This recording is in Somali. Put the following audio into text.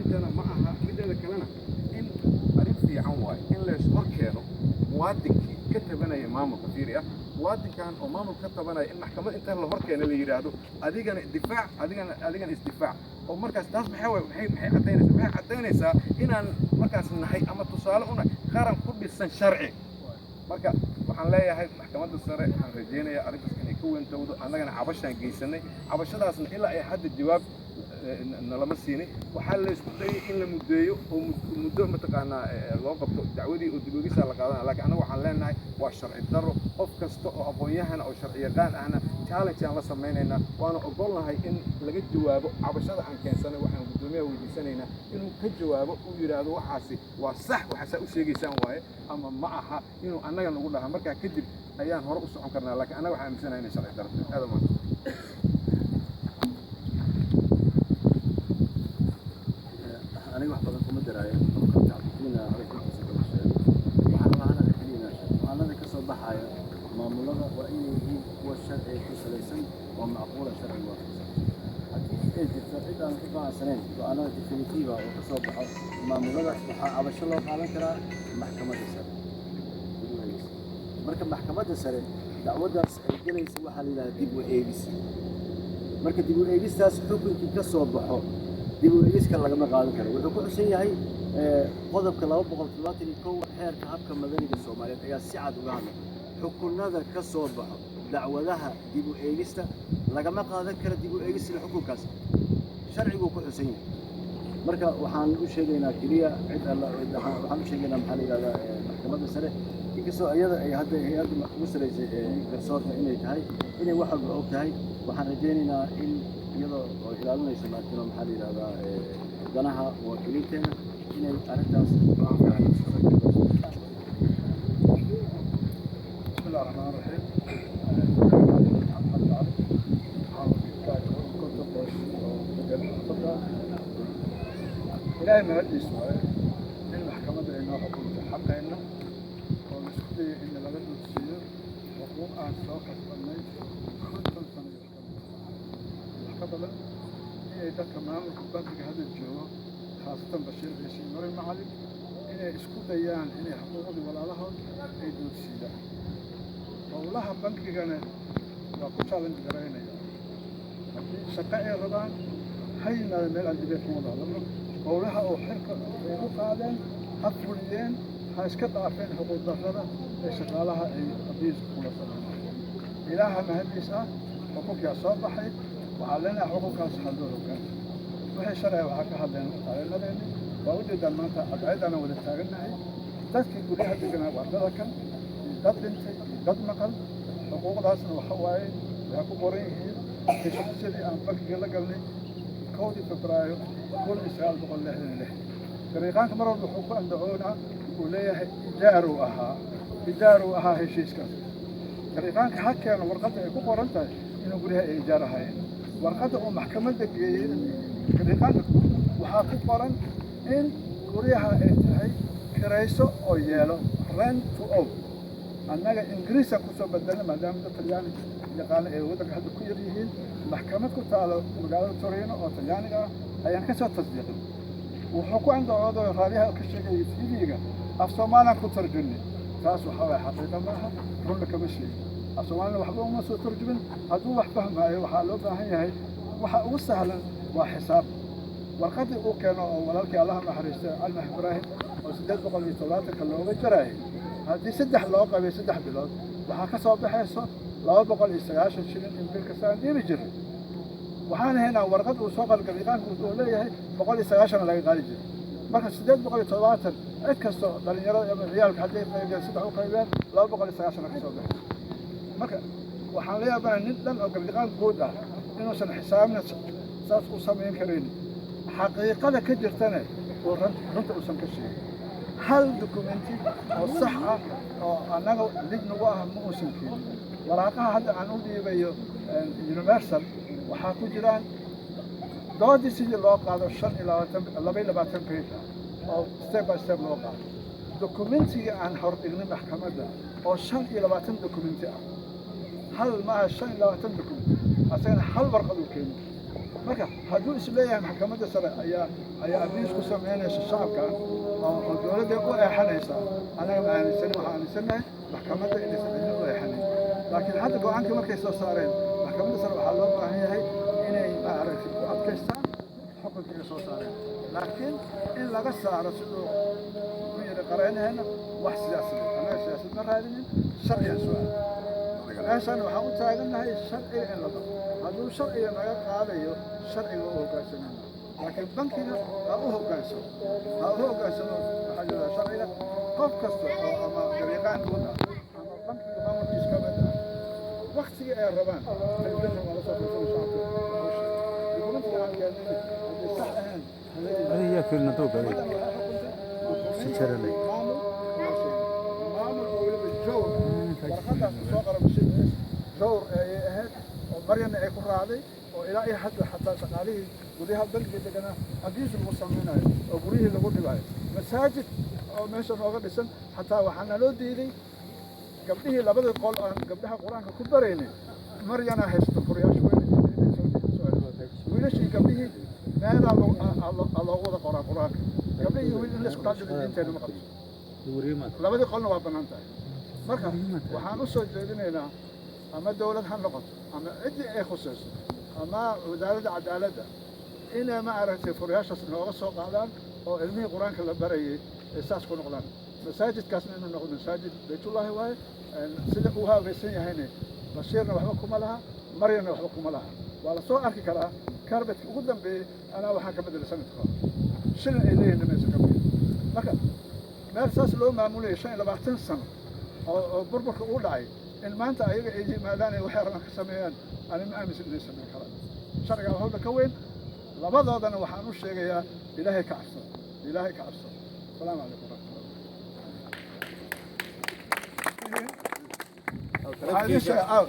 Arrintana ma aha. Mideeda kalena, in arrin fiican waayo in lays hor keeno muwaadinkii ka tabanaya maamulka. Fiiri ah, muwaadinkan oo maamulka ka tabanaya in maxkamad inta la hor keeno la yidhaahdo, "Adigana difaac, adigana isdifaac." Oo markaas taas maxay waay? Maxay caddaynaysaa? Waxay caddaynaysaa inaan markaas nahay ama tusaale una qaran ku dhisan sharci. Marka waxaan leeyahay, maxkamadda sare waxaan rajaynayaa arrintaas inay ka wentowdo. Annagana cabashaan geysanay, cabashadaasna ilaa ay hadda jawaab nalama siinin. Waxaa la isku dayay in la muddeeyo oo muddo mataqaanaa loo qabto dacwadii oo dib ogisaa la qaadanaya, laakiin annaga waxaan leenahay waa sharci darro. Qof kasta oo aqoon-yahana oo sharci yaqaan ahna challenge aan la samaynaynaa, waana ogolnahay in laga jawaabo cabashada aan keensanay. Waxaan guddoomiyaha weydiisanaynaa inuu ka jawaabo, uu yidhaahdo, "Waxaasi waa sax, waxaasaa u sheegaysaan waaye," ama ma aha, inuu annaga nagu dhaha. Markaa kadib ayaan hore u socon karnaa, laakiin annaga waxaan aaminsanahay inay sharci darro tahay. Aad u. Aniga wax badan kuma daraayo. Cabdikiina hadalkiisa kama sheego. Waxaan rabaa hadalka keliya inaan sheego: go'aanada ka soo baxaya maamulada waa inay yihiin kuwa sharciga ku salaysan oo macquula, sharciga waafaqsan. Haddii ay jirto cid aan ku qanacsanayn go'aanada definitive oo ka soo baxo maamulada, waxaa cabasho loo qaadan karaa maxkamadda sare. Dib u eegis. Marka maxkamadda sare dacwaddaas ay gelaysa waxaa la yidhahdaa dib u eegis. Marka dib u eegistaas xukunkii ka soo baxo, dib u eegiska lagama qaadan karo. Wuxuu ku xusan yahay qodobka 271 xeerka habka madaniga Soomaaliyeed ayaa si cad uga hadlay: xukunada ka soo baxo dacwadaha dib u eegista lagama qaadan karo dib u eegisla xukunkaas, sharciguu ku xusan yahay. Marka waxaan u sheegaynaa keliya cid alla, waxaan u sheegaynaa, maxaa la yidhahdaa, maxkamadda sare, inkastoo iyada ay hadda hay'adda ugu saraysay garsoorka inay tahay, inay wax walba og tahay, waxaan rajaynaynaa in iyadoo oo ilaalinaysa maartino, maxaa la yidhahdaa, danaha muwaadiniinteena, inay arrintaas go'aan fiican. بسم الله الرحمن الرحيم. محمد علي، 50 qoys oo degan xaafadda. Ilaahay mahadiis waaye in maxkamadda ay noo xukunto xaqeenna oo la isku dayay in laga dulsiiyo xuquuq aan soo kasbannay 50 sano iyo wax ka badan, inay dadka maamulka bankiga hadda joogo, khaasatan Bashiir Ciise, Marin Macalin, inay isku dayaan inay xuquuqdii walaalahood ay duudsiiyaan. Howlaha bankigana waa ku challenge garaynaya. Haddii shaqo ay rabaan, ha yimaado meel aan dibeed ku wada hadalno. Howlaha oo xilka ay u qaadeen ha fuliyeen, ha iska dhaafeen xuquuq darrada ee shaqaalaha ay abuse kula sameeyeen. Ilaaha mahadiis ah, xukunkaa soo baxay. Waxaa leenahay xukunkaas ha loo hogaansamo. Wixii shalay waxaa ka hadleen qareenadeeni. Waa ujeedaan, maanta cadceeddaan wada taagannahay. Dadkii guryaha deganaa waa dada kan iyo dad dhintay iyo dad maqan. Xuquuqdaasna waxa waaye waxay ku qoran yihiin heshiisyadii aan bankiga la galnay 1dii Febraayo 1966. Dariiqaanka mar walba wuxuu ku andacoonaa, uu leeyahay, ijaaruu ahaa, ijaaruu ahaa heshiiskaas. Dariiqaanka ha keeno warqadda ay ku qoran tahay inuu guryaha ay ijaar ahaayeen. Warqadda uu maxkamadda geeyey dariiqaanka waxaa ku qoran in guryaha ay tahay kirayso oo yeelo, rent to own. Annaga Ingiriisaan kusoo bedelnay, maadaama dad Talyaani yaqaano ay waddanka hadda ku yar yihiin. Maxkamad ku taalo magaalada Torino oo Talyaaniga ah ayaan ka soo tasdiiqin. Wuxuu ku andacoodo raadiyaha ka sheegayay TV-ga, af Soomaalaan ku tarjunay. Taas waxaa waaya xaqiiqa maaha, runna kama sheegin. Af Soomaalina waxba uma soo tarjumin. Hadduu wax fahmaayo, waxaa loo baahan yahay, waxa ugu sahlan waa xisaab. Warqaddii uu keeno oo walaalkii, Allaha naxariista, Almax Ibraahim, oo 870-ka looga jaraayay, haddii saddex loo qabay 3 bilood, waxaa ka soo baxayso 290 shilin in bil kasta aan dhiibi jiray. Waxaan haynaa warqad uu soo qoray gariiqaanku uu leeyahay 190 laga qaadi jiray. Marka 870, cid kasto dhalinyarada ama ciyaalka hadday qaybiyaan, saddex u qaybiyaan, 290 ka soo baxayso. Marka waxaan la yaabaa nin dhan oo gariiqaan guud ah inuusan xisaabna saas u samayn karayn, xaqiiqada ka jirtana uu runta uusan ka sheegin. Hal document-i oo sax ah oo annaga lid nagu ah ma uusan keenin. Waraaqaha hadda aan u dhiibayo Universal waxaa ku jiraan doodii sidii loo qaado, 25, 22 page ah oo step by step loo qaado. Document-iga aan hor dhignay maxkamadda oo 25 document-i ah, hal maaha, 25 document-i, asagana hal warqad uu keenay. Marka hadduu isleeyahay maxkamadda sare ayaa abuse ku samaynaysa shacabkan oo dowladda u eexanaysa, anaga ma aaminsanin. Waxaan aaminsannahay maxkamadda inaysan cidna u eexanayn. Laakiin hadda go-aankii markay soo saareen maxkamadda sare, waxaa loo baahan yahay inay, maaragtay, ku adkaystaan xukunkii ay soo saareen, laakiin in laga saaro, siduu ku yidhi qareenaheena, wax siyaasadeed. Annaga siyaasad ma raadinin, sharcigan soo aad meeshan waxaan u taagannahay sharciga in la dhaqo. Hadduu sharciga naga qaadayo, sharciga u hoggaansamayna, laakiin bankiga ha u hoggaansamo, ha u hoggaansamo. Waxaa jira sharciga, qof kasta oo ama dariiqaan guud ah ama bankiga maamulkiisa ka mid ah, waktigii ay rabaan telefishin waa la soo fursan shacabka. Hawsha dukumentiga aan keenayna haddii sax ahayn hala yimaado. Adiga kirna doog adiga. Ummaddan waxay xukuntay Si jaranay. maamul maamul oo weliba jawr warqadaas uu soo qoray Bashiir jawr ayay ahayd, oo Maryana ay ku raacday, oo ilaa iyo hadda xataa shaqaalihii guryaha bankiga deganaa abuse lagu samaynayo oo guryihii lagu dhibayo. Masaajid oo meesha nooga dhisan xataa waxaa naloo diiday gabdhihii labadii qol aan gabdhaha Qur-aanka ku baraynay. Maryana haysto furayaasha, weyna diiday inay soo wiilashii gabdhihii meelaa loogu wada qoraa Qur-aanka. Gabdhihii wiil in la isku dhex jiro diinteena ma qabto. Labadii qolna waa bannaan tahay. Marka waxaan u soo jeedinaynaa, ama dowlad ha noqoto ama ciddii ay khusayso ama wasaaradda cadaaladda, inay, ma aragtay, furayaashaas nooga soo qaadaan oo ilmihii Qur-aanka la barayay ay saas ku noqdaan. Masaajidkaasna inuu noqdo masaajid Baytullaahi waaye. Sida uu habaysan yahayna Bashiirna waxba kuma laha, Maryamna waxba kuma laha. Waa la soo arki karaa. Carpetka ugu dambeeyey anaa waxaan ka bedelay sanadka hore, shilin ay leeyihin maysa ka bixin. Marka meel saas loo maamulayay 25 sano oo burburka uu dhacay, in maanta ayaga ay yimaadaan ay waxay rabaan ka sameeyaan, ani ma aaminsan inay sameyn karaan. Sharciga hawla ka weyn. Labadoodana waxaan u sheegayaa, Ilaahay ka cabsado, Ilaahay ka cabsado. Asalaamu calaykum waraxmatullah. Waxaan idin sheegaa